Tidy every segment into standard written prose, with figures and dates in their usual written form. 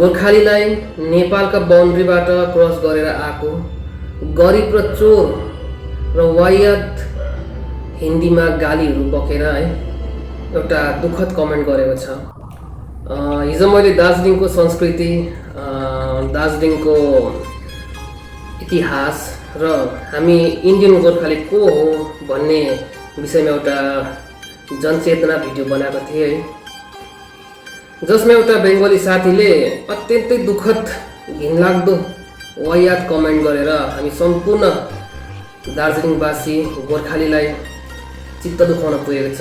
गोर्खालीलाई नेपालका बाउन्ड्रीबाट क्रस गरेर आएको गरिब र चोर र वायत हिन्दीमा गालीहरू बकेर है एउटा दुःखद कमेन्ट गरेको छ। हिजो मैले दार्जिलिङको संस्कृति, दार्जिलिङको इतिहास र हामी इन्डियन गोर्खाली को हो भन्ने विषयमा एउटा जनचेतना भिडियो बनाएको थिएँ है, जसमा एउटा बेङ्गली साथीले अत्यन्तै दुःखद घिनलाग्दो वायत कमेन्ट गरेर हामी सम्पूर्ण दार्जिलिङवासी गोर्खालीलाई चित्त दुखाउन पुगेको छ।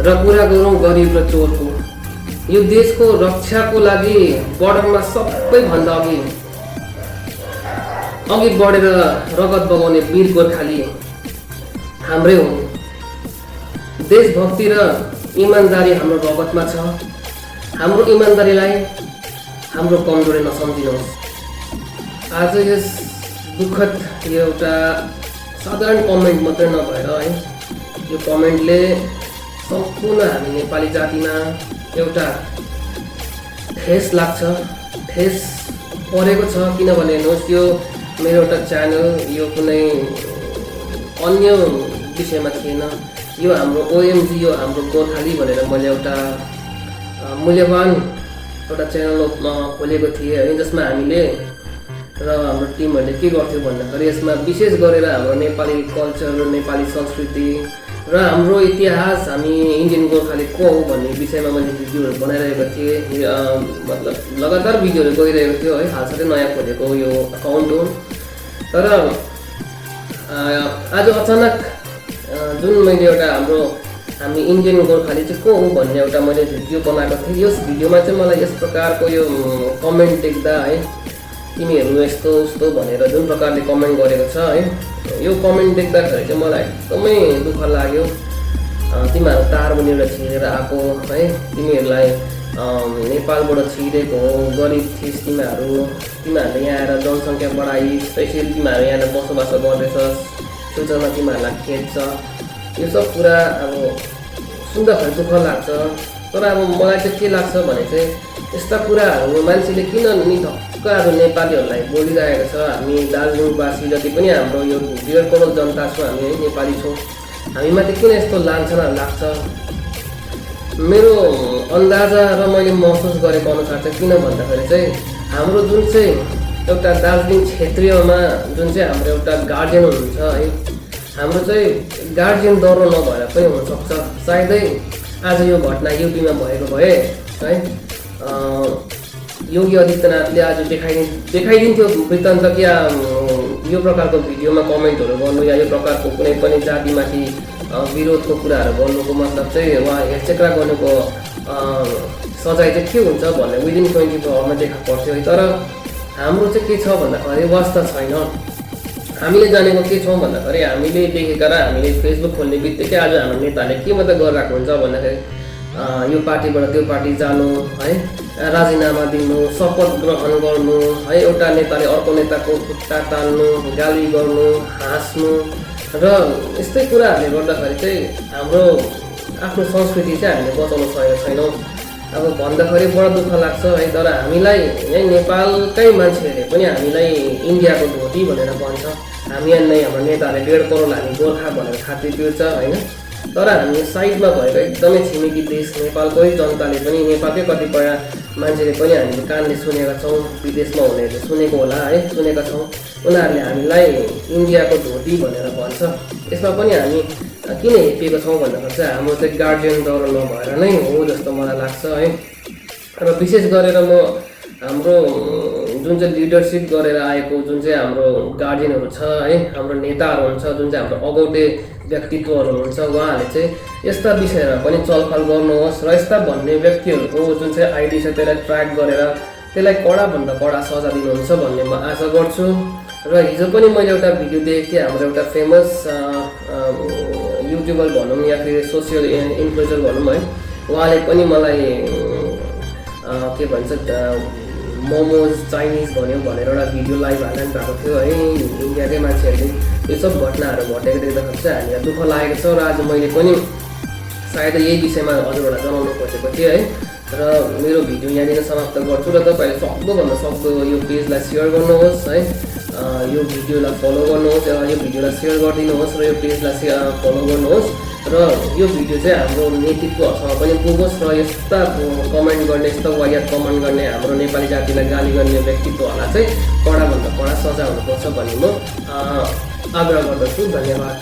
र कुरा गरौँ गरिब र चोरको, यो देशको रक्षाको लागि बर्डरमा सबैभन्दा अघि बढेर रगत बगाउने वीर गोर्खाली हाम्रै हुन्। देशभक्ति र इमान्दारी हाम्रो रगतमा छ। हाम्रो इमान्दारीलाई हाम्रो कमजोरी नसम्झिनुहोस्। आज यस दुःखद यो एउटा साधारण कमेन्ट मात्रै नभएर है, यो कमेन्टले सम्पूर्ण हामी नेपाली जातिमा एउटा ठेस लाग्छ, ठेस परेको छ। किनभने हेर्नुहोस्, यो मेरो एउटा च्यानल यो कुनै अन्य विषयमा थिएन, यो हाम्रो ओएमजी, यो हाम्रो गोर्खाली भनेर मैले एउटा मूल्यवान एउटा च्यानल खोलेको थिएँ है, जसमा हामीले र हाम्रो टिमहरूले के गर्थ्यो भन्दाखेरि यसमा विशेष गरेर हाम्रो नेपाली कल्चर, नेपाली संस्कृति र हाम्रो इतिहास, हामी इन्डियन गोर्खाली को हो भन्ने विषयमा मैले भिडियोहरू बनाइरहेको थिएँ। मतलब लगातार भिडियोहरू गइरहेको थियो है, हालसालै नयाँ खोलेको यो अकाउन्ट हो। तर आज अचानक जुन मैले एउटा हामी इन्डियन गोर्खाली चाहिँ को हो भन्ने एउटा मैले भिडियो बनाएको थिएँ। यस भिडियोमा चाहिँ मलाई यस प्रकारको यो कमेन्ट देख्दा है, तिमीहरू यस्तो उस्तो भनेर जुन प्रकारले कमेन्ट गरेको छ है, यो कमेन्ट देख्दाखेरि चाहिँ मलाई एकदमै दुःख लाग्यो। तिमीहरू तारमुनिबाट छिरेर आएको है, तिमीहरूलाई नेपालबाट छिरेको हो, गरिब थिइस् तिमीहरूले यहाँ आएर जनसङ्ख्या बढाइ, स्पेसली तिमीहरू यहाँ बसोबास गर्दैछस्, फ्युचरमा तिमीहरूलाई खेद छ। यो सब कुरा अब सुन्दाखेरि दुःख लाग्छ। तर अब मलाई चाहिँ के लाग्छ भने चाहिँ यस्ता कुराहरू मान्छेले किन नि ढक्क आज नेपालीहरूलाई बोलिरहेको छ। हामी दार्जिलिङवासी जति पनि हाम्रो यो 1.5 करोड जनता छौँ, हामी है नेपाली छौँ, हामीमाथि किन यस्तो लान्छना लाग्छ। मेरो अन्दाजा र मैले महसुस गरेको अनुसार चाहिँ किन भन्दाखेरि चाहिँ हाम्रो जुन चाहिँ एउटा दार्जिलिङ क्षेत्रीयमा जुन चाहिँ हाम्रो एउटा गार्जियन हुनुहुन्छ है, हाम्रो चाहिँ गार्जियन दह्रो नभएर पनि हुनसक्छ। सायदै आज यो घटना युपीमा भएको भए है, योगी आदित्यनाथले आज देखाइदिन्थ्यो वृत्तान्त कि यो प्रकारको भिडियोमा कमेन्टहरू गर्नु या यो प्रकारको कुनै पनि जातिमाथि विरोधको कुराहरू गर्नुको मतलब चाहिँ उहाँ हेरचेक्रा गर्नुको सजाय चाहिँ के हुन्छ भन्ने विदिन 24 आवरमा देखा पर्थ्यो है। तर हाम्रो चाहिँ के छ भन्दाखेरि वास्ता छैन। हामीले जानेको के छौँ भन्दाखेरि हामीले देखेका र हामीले फेसबुक खोल्ने बित्तिकै आज हाम्रो नेताले के मात्रै गरिरहेको हुन्छ भन्दाखेरि यो पार्टीबाट त्यो पार्टी जानु है, राजीनामा दिनु, शपथ ग्रहण गर्नु है, एउटा नेताले अर्को नेताको खुट्टा तान्नु, गाली गर्नु, हाँस्नु र यस्तै कुराहरूले गर्दाखेरि चाहिँ हाम्रो आफ्नो संस्कृति चाहिँ हामीले बचाउन सकेका छैनौँ। अब भन्दाखेरि बडा दुःख लाग्छ है। तर हामीलाई यही नेपालकै मान्छेहरूले पनि हामीलाई इन्डियाको धोती भनेर भन्छ। हामी यहाँ नै हाम्रो नेताहरूले 1.5 करोड हामी गोर्खा भनेर खातिर पिर्छ होइन। तर हामी साइडमा भएको एकदमै छिमेकी देश नेपालकै जनताले पनि, नेपालकै कतिपय मान्छेले पनि हामीले कानले सुनेका छौँ, विदेशमा हुनेहरूले सुनेको होला है, सुनेका छौँ। उनीहरूले हामीलाई इन्डियाको धोती भनेर भन्छ। यसमा पनि हामी किन हेपिएको छौँ भन्दाखेरि चाहिँ हाम्रो चाहिँ गार्जियन दह्रो नभएर नै हो जस्तो मलाई लाग्छ है। र विशेष गरेर म हाम्रो जुन चाहिँ लिडरसिप गरेर आएको जुन चाहिँ हाम्रो गार्जियनहरू छ है, हाम्रो नेताहरू हुन्छ, जुन चाहिँ हाम्रो अगौटे व्यक्तित्वहरू हुन्छ, उहाँहरूले चाहिँ यस्ता विषयमा पनि छलफल गर्नुहोस् र यस्ता भन्ने व्यक्तिहरूको जुन चाहिँ आइडी छ त्यसलाई ट्र्याक गरेर त्यसलाई कडाभन्दा कडा सजाय दिनुहुन्छ भन्ने म आशा गर्छु। र हिजो पनि मैले एउटा भिडियो देखेको थिएँ, हाम्रो एउटा फेमस युट्युबर भनौँ या फिर सोसियल इन्फ्लुएन्सर भनौँ है, उहाँले पनि मलाई के भन्छ मोमोज चाइनिज भन्यो भनेर एउटा भिडियो लाइभ हाल्नु भएको थियो है। इन्डियाकै मान्छेहरूले यो सब घटनाहरू घटेको देख्दाखेरि चाहिँ हामीलाई दुःख लागेको छ। र आज मैले पनि सायद यही विषयमा हजुरहरूलाई जनाउनु खोजेको थिएँ है। र मेरो भिडियो यहाँनिर समाप्त गर्छु र तपाईँहरूले सक्दोभन्दा सक्दो यो पेजलाई सेयर गर्नुहोस् है, यो भिडियोलाई फलो गर्नुहोस्, यो भिडियोलाई सेयर गरिदिनुहोस् र यो पेजलाई फलो गर्नुहोस् र यो भिडियो चाहिँ हाम्रो नेतृत्वहरूसँग पनि पुगोस् र यस्ता कमेन्ट गर्ने, यस्ता वाहियात कमेन्ट गर्ने हाम्रो नेपाली जातिलाई गाली गर्ने व्यक्तित्वहरूलाई चाहिँ कडाभन्दा कडा सजाय हुनुपर्छ भन्ने म आग्रह गर्दछु। धन्यवाद।